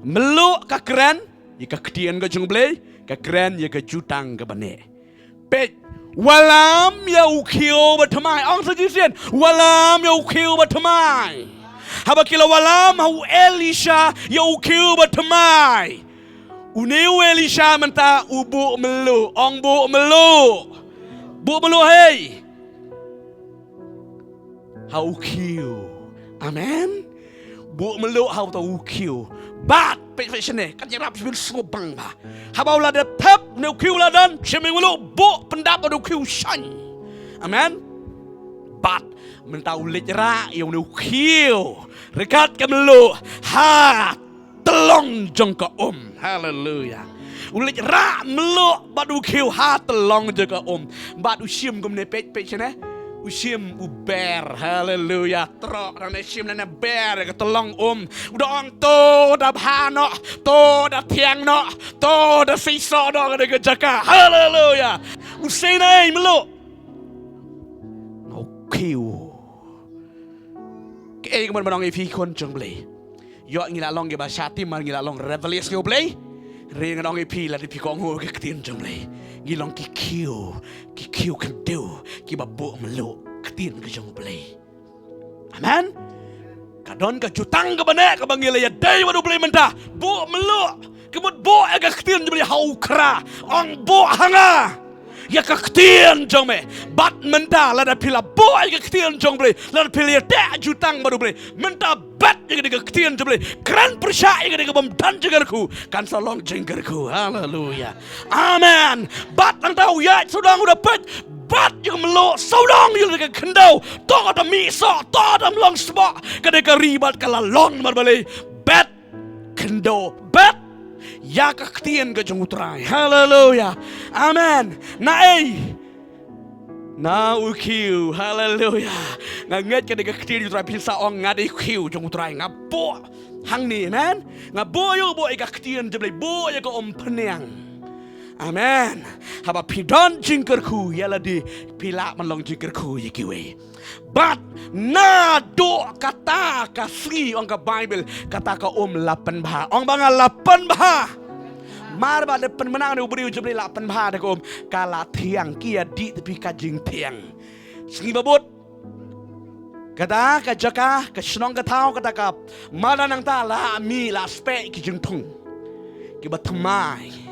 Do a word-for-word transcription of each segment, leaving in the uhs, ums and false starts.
Mluh ka kren ïa ka ktien ka jong U Blei, ka kren ïa ka jutang kaba neh. Peit, wallam ïa u khiew ba thymmai, ong sa shisien, wallam ïa u khiew ba thymmai. Haba ki la wallam ha u Elisha ïa u khiew ba thymmai, une u Elisha mynta u buh mluh, ong buh mluh. Buh mluh hei ha u khiew. Amen. Buh mluh ha uta u khiew. Bad peit, peit shane, kat ïarap shibun sngewbang ba haba u la dep thep ne u khiew la don, shim ïa u mluh buh pyndap bad u khiew shaiñ. Amen. Bad mynta u leit rah ïa une u khiew ryngkat ka mluh ha tyllong jong ka um. Haleluya. U leit rah mluh bad u khiew ha tyllong jong ka um. Bad u shim kumne, peit, peit shane. U shim u ber. Haleluya. Trok nangne, shim nangne, ber ka tyllong um. U da ong, to da bha noh, to da thiang noh, to da seisoh noh kane ka jaka. Haleluya. U sei naei mluh? Nga u khiew. Kaei kaba ngan ong ïa phi khun jong U Blei? Ïoh ngi la long kiba shah tim, mar ngi la long rebellious ïa U Blei. Hynrei ngan ong ïa phi, lada phi kohnguh ïa ka ktien jong U Blei, ngi long ki khiew, ki khiew khyndew kiba buh mluh ktien ka jong U Blei. Amen. Ka don ka jutang kaba neh kaba ngi la ïadei bad U Blei mynta. Buh mluh. Ka mut buh ïa ka ktien jong U Blei ha u khra. Ong buh ha nga ïa ka ktien jong me. Bad mynta lada phi la buh ïa ka ktien jong U Blei, lada phi la ïateh jutang bad U Blei, mynta bet ïa kane ka ktien jong U Blei, kren pyrshah ïa kane ka bym don jingkyrkhu, kan sa long jingkyrkhu. Haleluya. Amen. Bad nangta u ïaid sawdong u da peit, bad ïa ka mluh sawdong ïa ka khyndew, to da mih soh, to da ym long sboh kane ka ri, bad ka la long. Namar balei? Bet khyndew, bet ïa ka ktien ka jong U Trai. Haleluya. Amen. Naei? Na u khiew. Haleluya. Nga ngeit kane ka ktien U Trai, phin sa ong, nga dei khiew jong U Trai, nga buh hangne, amen. Nga buh ïa u, buh ïa ka ktien jong U Blei, buh ïa ka umphniang. Amen. Haba phi don jingkyrkhu ïa lade, phi lah ban long jingkyrkhu ïa kiwei. Bad naduh kata ka sngi, ong ka Baibl, kata ka um la pynbha. Ong ba nga la pynbha. Mar ba da pynbna ne u briew jong U Blei, la pynbha da ka um, ka la thiang, ki ïa dih te phi ka jingthiang. Sngi ba bud, kata ka jaka, ka shnong ka thaw, kata ka madan nangta la mih, la speh ki jingthung kiba thymmai.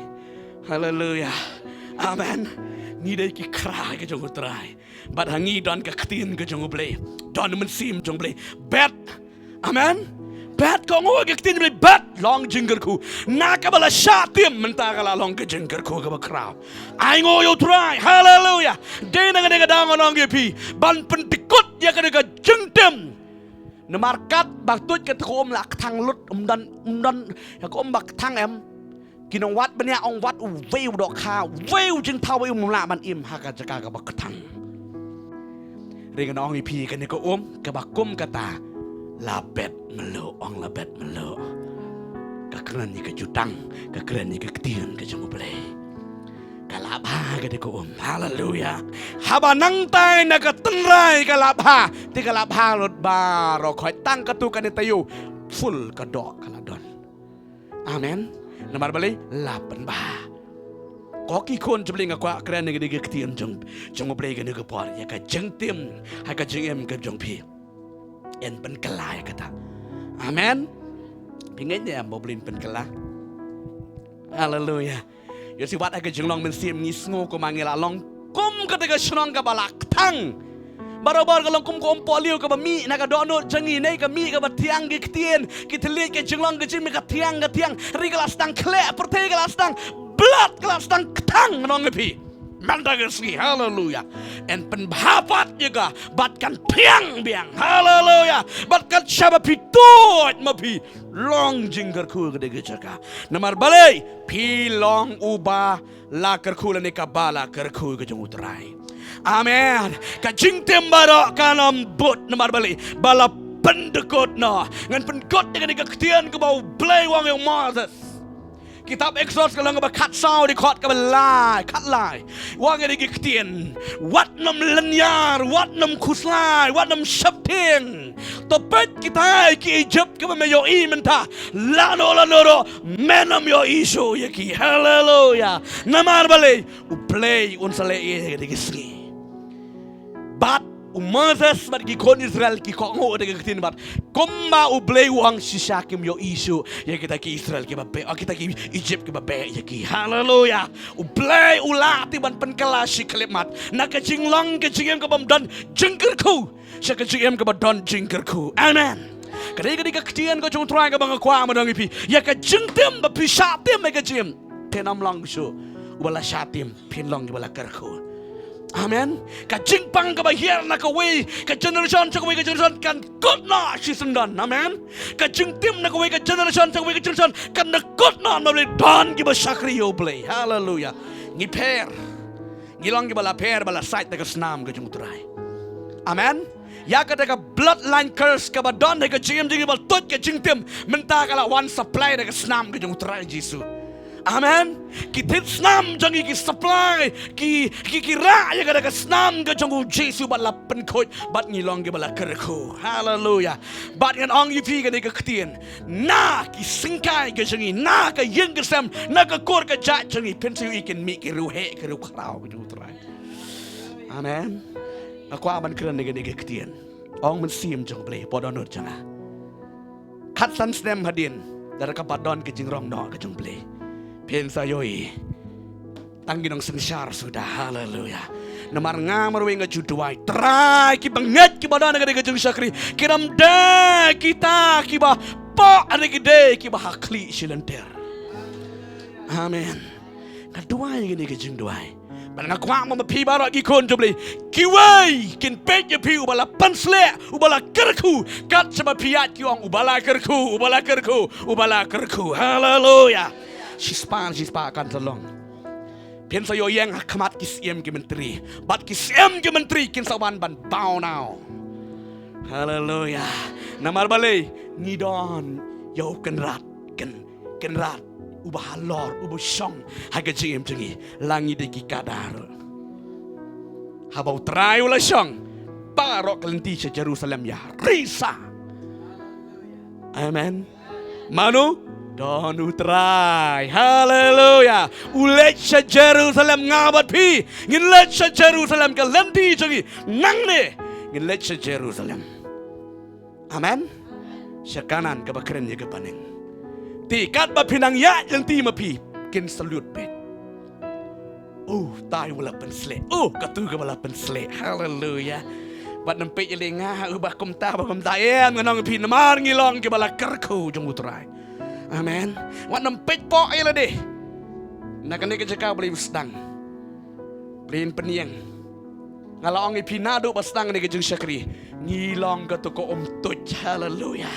Haleluya. Amen. Ngi dei ki khra ka jong U Trai. Bad ha ngi don ka ktien ka jong U Blei, don u Mynsiem jong U Blei. Bet. Amen. Bet, kohnguh ïa ka ktien U Blei, bet, long jingkyrkhu. Na kaba la shah tim, mynta ka la long ka jingkyrkhu kaba khraw. Ainguh ïa U Trai. Haleluya. Dei na kane ka daw ngan ong ïa phi ban pyndkut ïa kane ka jingtim. Namar katba tuid kata ka um la kthang lut, ym don, ym don ïa ka um ba kthang, em. Ki nongwad bniah ong, wat uwei u dohkha, uwei u jingthaw, uwei um lah ban im ha ka jaka kaba kthang. Hynrei ngan ong ïa phi, kane ka um kaba kum kata la bet mluh, ong la bet mluh. Ka kren ïa ka jutang, ka kren ïa ka ktien ka jong U Blei. Ka la bha kane ka um. Haleluya. Haba nangtai na ka tynrai ka la bha, te ka la bha lut baroh khoit, tang katto katne taïew full ka doh ka la don. Amen. Namar balei? La pynbha. Ko ki khun jong U Blei, nga kwah kren ïa kane ka ktien jong, jong U Blei kane ka por, ïa ka jingtim ha ka jingim ka jong phi. Yn pynkylla ïa kata. Amen. Phi ngeit ne em ba U Blei un pynkylla? Haleluya. Ïoh shuh wat ha ka jinglong mynsiem ngi sngew kumba ngi la long kum kata ka shnong kaba la kthang. Barabor ka long kum ka umpohliew kaba mih na ka dohnud jong ngi, ne ka mih kaba thiang, ki ktien, ki thylliej, ka jinglong ka jingmih ka thiang, ka thiang. Ri ka la sdang khleh, pyrthei ka la sdang blad, ka la sdang kthang, ngan ong ïa phi. Mynta ka sngi, haleluya, yn pynbha pat ïa ka, bad kan thiang biang, haleluya. Bad kan shaba phi tuid ma phi long jingkyrkhu kata ka jaka. Namar balei? Phi long uba la kyrkhu lane kaba la kyrkhu ka jong U Trai. Amen. Ka jingtim baroh kan ym bud, namar balei? Ba la pyndkut noh. Ngan pynkut ïa kane ka ktien kaba U Blei u ong ïa u Moses. Kitab Exodus ka lynnong kaba khatsaw, dkhot kaba lai, khatlai. Ong ïa kane ka ktien. Wat nym lynñiar, wat nym khuslai, wat nym sheptieng. To peit kita ki Ijipt kiba me ïohi mynta. Lano lano ruh men nym ïohi shuh ïa ki. Haleluya. Namar balei? U Blei un sa leh ïa kane ka sngi. Bad u Moses bad ki khun Israel ki kohnguh da ka ktien bad kumba U Blei u ong shisha kim ïohi shuh ïa kita ki Israel kiba beh, o kita ki Ijipt kiba beh ïa ki. Haleluya. U Blei u lah te ban pynkylla shi khyllipmat na ka jinglong ka jingim kaba ym don jingkyrkhu sha ka jingim kaba don jingkyrkhu. Amen. Ka dei, ka dei ka ktien ka jong U Trai kaba nga kwah ban ong ïa phi. Ïa ka jingtim ba phi shah tim ïa ka jingim, phin ym long shuh uba la shah tim, phin long kiba la kyrkhu. Amen. Ka jingpang kaba hiar na kawei ka generation sha kawei ka generation kan kut noh shisyndon. Amen. Ka jingtim na kawei ka generation sha kawei ka generation kan da kut noh namar don kiba shakri ïa U Blei. Haleluya. Ngi pher. Ngi long kiba la pher, ba la sait da ka snam ka jong U Trai. Amen. Ïa kata ka bloodline curse kaba don ha ka jingim jong ngi ba tuid ka jingtim, mynta ka la wan supply da ka snam ka jong U Trai Jisu. Amen. Ki thied snam jong ngi ki supply, ki, ki, ki rah ïa kata ka snam ka jong U Jisu bad la pynkhuid bad ngi long kiba la kyrkhu. Haleluya. Bad ngan ong ïa phi kane ka ktien. Na ki syngkai ka jong ngi, na ka ïing ka sem, na ka kur ka jait jong ngi, phin sa ïohi kin mih ki riewheh ki riewkhraw ka jong U Trai. Amen. Nga kwah ban kren ïa kane ka ktien. Ong Mynsiem jong U Blei, pdeng dohnud jong nga. Khatsan snem hadien, da kaba don ka jingrong noh ka jong U Blei, phin sa ïohi tang ki nongsynshar suda. Haleluya. Namar nga marwei nga ju duwai, Trai, kiba ngeit kiba don ha kane ka jingshakri, ki nym dei kita kiba pok ha kine ki dei kiba ha khlieh shi lynter. Amen. Nga duwai kane ka jingduwai. Bad nga kwah ma phi baroh ki khun jong U Blei, kiwei kin peit ïa phi uba la pynsleh, uba la kyrkhu, kat shaba phi ïaid ki ong uba la kyrkhu, uba la kyrkhu, uba la kyrkhu. Haleluya. Shispah, shispah kan sa long. Phin sa ïoh ïeng ha khmat ki syiem ki myntri. Bad ki syiem ki myntri kin sa wan ban bow now. Haleluya. Namar balei? Ngi don ïa u Kynrad, Kyn, Kynrad uba halor, uba shong ha ka jingim jong ngi. La ngi dei ki kada ruh, haba U Trai u la shong, baroh ka lynti sha Jerusalem ïa risa. Amen. Mano? Don U Trai. Haleluya. U leit sha Jerusalem, nga bad phi ngin leit sha Jerusalem, ka lynti jong ngi nangne ngin leit sha Jerusalem. Amen. Sha Kanaan kaba kren ïa ka bneng. Te katba phi nang ïaid lynti ma phi kin salute beit. Oh, tai uba la pynsleh. Oh, katu kaba la pynsleh. Haleluya. Wat nym peit ïa lade nga, uba kumta, uba kumta. Em, ngan ong ïa phi namar ngi long kiba la kyrkhu jong U Trai. Amen. Wat nym peit pok ïa lade. Na kane ka jaka U Blei u sdang, U Blei un pynïeng. Nga la ong ïa phi naduh ba sdang kane ka jingshakri, ngi long katu ka um tuid. Haleluya.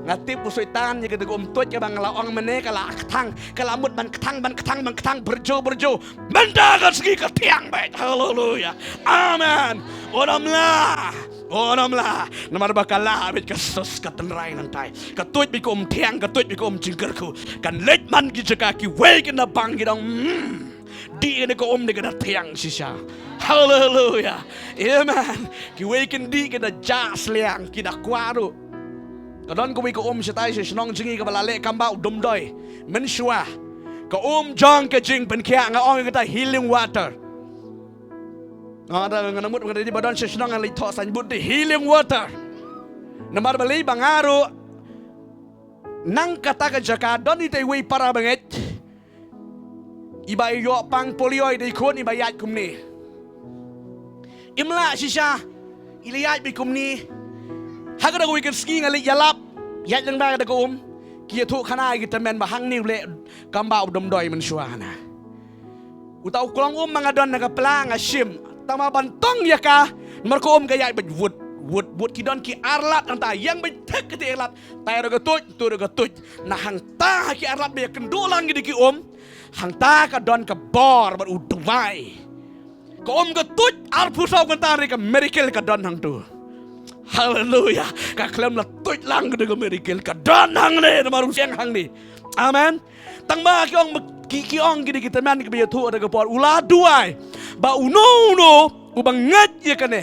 Nga tip u Soitan ïa katu ka um tuid kaba nga la ong mynne ka la kthang, ka la mut ban kthang, ban kthang, ban kthang, byrju, byrju. Mynta ka sngi ka thiang beit. Haleluya. Amen. Un ym lah. Un ym lah. Namar ba ka lah beit ka sus ka tynrai nangtai. Ka tuid beit ka um thiang, ka tuid beit ka um jingkyrkhu. Kan leit man ki jaka, kiwei kin da bang, ki dang, hmm. Dih kane ka um ne ka da thiang shisha. Haleluya. Amen. Kiwei kin dih, ki da jah sliang, ki da kwah ruh. Ka don kawei ka um shatai sha shnong jong ngi kaba la leh kamba u Dumdoi mynshuwa. Ka um jong ka jingpynkhiah, nga ong ïa kata healing water. Nga da, nga da mut nga da dei ba don sha shnong, nga leit thoh signboard, the healing water. Namar balei? Ba nga ruh nang kata ka jaka don ita iwei i para bangeit iba ïoh pang polio, i dei khun, iba ïaid kumne. Im lah shisha, i la ïaid beit kumne. Ha kata ka weekend sngi nga leit ïalap, ïaid lyngba kata ka um. Ki ïathuh khana ïa ki tymmen ba hangne u leh kamba u Dumdoi mynshuwa hana. Uta u klong um ma nga don na ka pla, nga shim. Tang ma ban tong ïa ka, namar ka um ka ïaid beit wut, wut, wut. Ki don ki arlat hangta, ïeng beit thik kita ki arlat. Tai ruh ka tuid, tuid ruh ka tuid. Na hangta ha ki arlat ba ïakynduh lang ïa ki um, hangta ka don ka bor bad u duwai. Ka um ka tuid arphew saw kynta, ne ka miracle ka don hangto. Haleluya. Ka khlem la tuid lang ka dei ka miracle ka don hangne namar u shong hangne. Amen. Tang ba ki ong ki, ki ong kine ki tymmen kiba ïathuh da ka por u la duwai ba uno uno uba ngeit ïa kane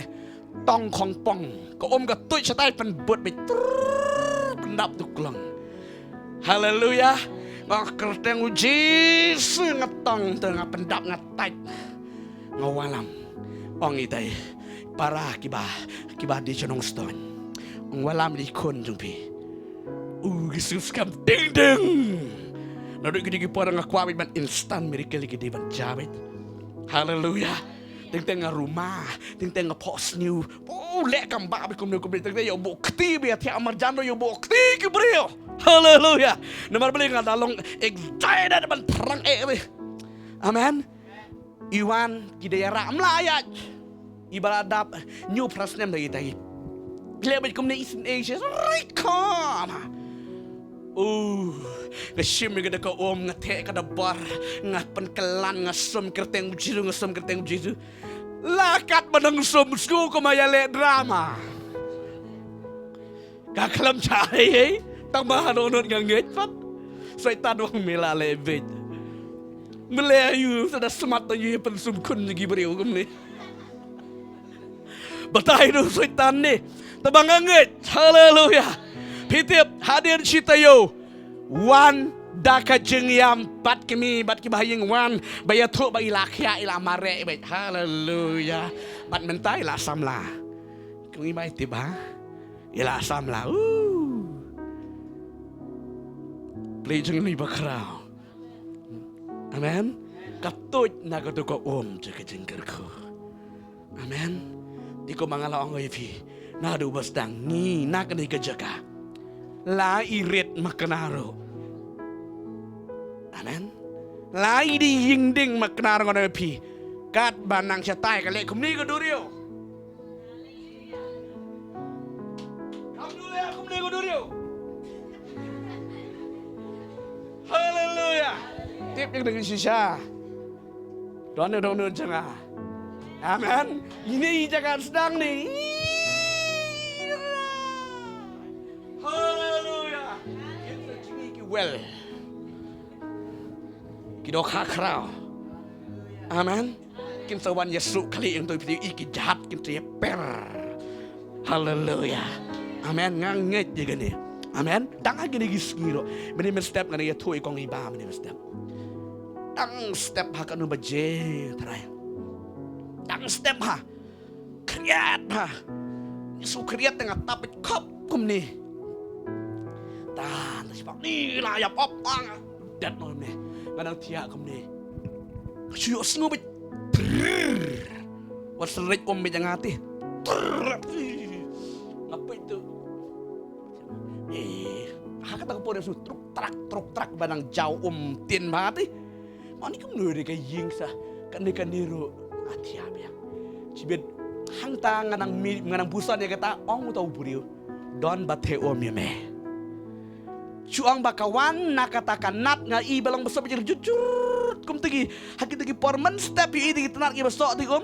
tong khongpong ka um ka tuid shatai pynbud beit trrr pyndap tu klong. Haleluya. Nga kyrteng u Jisu nga tong te nga pyndap nga tait. Nga wallam. Ong itai para kiba kiba di chnong stone. Ong wallam di khun jong phi. U ki suk skam ding ding. Naduh ki dei ki por nga kwah beit ban instant miracle ki dei ban jia beit. Haleluya. Teng teng nga ruma, teng teng nga phoh sniew. Oh, leh kam ba beit kumne kumne teng teng ïa u buh kti beit ïa thiah marjan ïa u buh kti ki briew. Haleluya. Namar balei nga da long excited ban thrang eh beit. Amen. Iwan ki da ïarap mla ïaid. Iba la dap hynñiew phra snem da ita i. Leh beit kumne i snem Asia. Rikam. Uh, nga shim ïa ka da ka um nga theh ka da bar nga pynkylan nga sum kyrteng u Jisu nga sum kyrteng u Jisu. La kat ba nang sum sku kumba ïa leh drama. Ka khlem cha hei hei tang ba ha dohnud nga ngeit pat. Soitan wang me la leh beit. Me leh aïu sa da smat aïu pynsum khun jong ki briew kumne. Batai du Soitan ne. Tang ba nga ngeit. Haleluya. Phi tip hadien shi taïew wan da ka jingïam bad kmie bad kiba ha ïing wan ba ïathuh ba i la khiah i la mareh beit. Haleluya. Bad mynta i la samla. Kmie bai tip ha. I la samla. Uh. Blei jong ngi ba khraw. Amen. Ka tuid na ka tu ka um jong ka jingkyrkhu. Amen. Te kumba nga la ong ïa phi naduh ba sdang ngi na kane ka jaka la i rit makna ruh. Amen. La i dei ïing ding makna ruh ngan ong ïa phi. Katba nang shatai ka leh kumne ka duriaw. Kam duriaw kumne ka duriaw. Haleluya. Tip ïa ka dang shisha. Don ne don ne janga. Amen. Ine i jaka sdang ne. Haleluya. Ki well. Ki dohkha khraw. Amen. Kin sa wan ïasuk khlieh ïa ngi to phi i ki jhat kin sa ïaper. Haleluya. Amen. Nga ngeit ïa kane. Amen. Tang ha kine ki sngi ruh. Mynne mynstep nga ïathuh ïa kong i ba mynne mynstep. Tang step ha kano baje trai. Tang step ha. Khriat ha. Ïasuk khriat te nga tap beit khop kumne. Tan ta sibak ni la ïap op ang. Dat no ne. Nga nang thiah kumne. Shu ïoh sngew beit. Trrrr. Wat srek um beit nga te. Trrrr. Nga peit tu. Eh, ha kata ka por ïa shu truk trak truk trak ba nang jaw um tin ba te. Mani kumno de ka ïing sa kane kane ruh nga thiah biang. Shibit hangta nga nang mi nga nang busan ïa kata ong uta u briew. Don ba theh um ïa me. Shu ong ba ka wan na kata ka nat nga i ba long ba sop jur jur jur kumta ki ha kita ki por mynstep ïa i ki tnat ki ba sop ti um.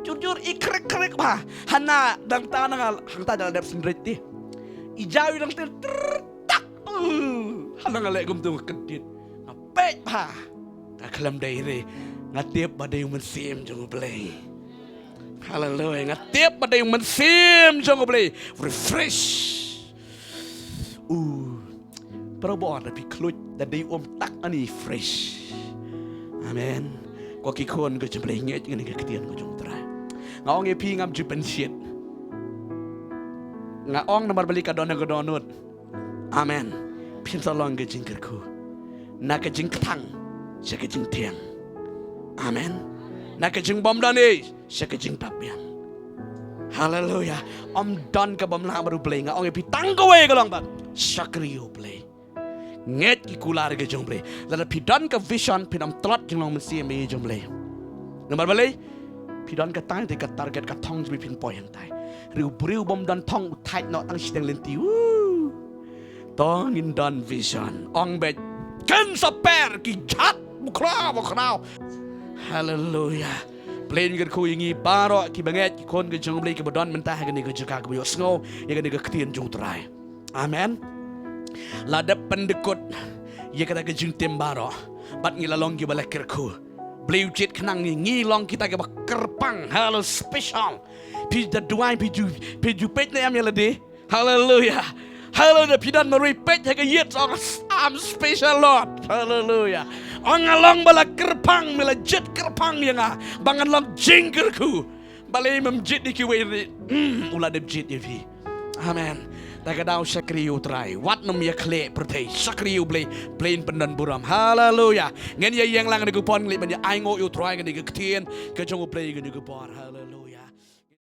Jur jur i krek krek ba hana dang ta na nga hangta da dep sendrit ti. I jaw i dang tin trrr tak. Uh, hana nga leh kumta nga kdit. Nga peit ba. Ka khlem dei re nga tip ba dei u mynsiem jong u Blei. Haleluya. Nga tip ba dei u mynsiem jong u Blei. Refresh. U para bor da phi khluit da dei um tak ani fresh. Amen. Ko ki khun ko jong Blei ngeit ngani ka ktien ko jong Trai. Nga ong ïa phi ngam ju pynshit. Nga ong namar bali ka don ka don nud. Amen. Phin sa long ka jingkyrkhu na ka jingkthang sha ka jingthiang. Amen. Na ka jingbym don ei sha ka jingdap biang. Haleluya. Ym don ka bym lah bad u Blei nga ong ïa phi tang kawei ka long ba shakri u Blei. Ngeit ki kular ka jong Blei. Lada phi don ka vision phin ym tlot jinglong mynsiem ïa jong Blei. Namar balei phi don ka tai te ka target ka thong jong phi phin poi hangtai. Riew briew bym don thong u thait noh tang shiteng lynti. Woo. To ngin don vision. Ong beit ken sa per ki jhat bukhra bukhra. Haleluya. Blei un kyrkhu ïa ngi baroh ki bangeit ki khun ki jong U Blei kiba don mynta ha kane ka jaka kaba ïohsngew ïa kane ka ktien jong U Trai. Amen. La dep pyndykut ïa kata ka jingtim baroh bad ngi la long kiba la kyrkhu. Blei u jied khnang ngi, ngi long kita kiba kyrpang. Haleluya, special. Phi da duwai, phi ju, phi ju peit ne em ïa lade? Haleluya. Haleluya. Phi don marwei, peit ha ka ïit, ong, "I'm special, Lord." Haleluya. Ong, "Nga long ba la kyrpang, me la jied kyrpang ïa nga ba ngan long jingkyrkhu." Balei mem jied ïa kiwei ruh? Hmm, u la dep jied ïa phi. Amen. Da ka daw shakri ïa U Trai. Wat nym ïa khleh pyrthei. Shakri ïa U Blei, Blei un pyndon burom. Haleluya. Ngin ïa ïeng lang kane ka por, ngin leit ban ïa ainguh ïa U Trai kane ka ktien ka jong U Blei kane ka por. Haleluya.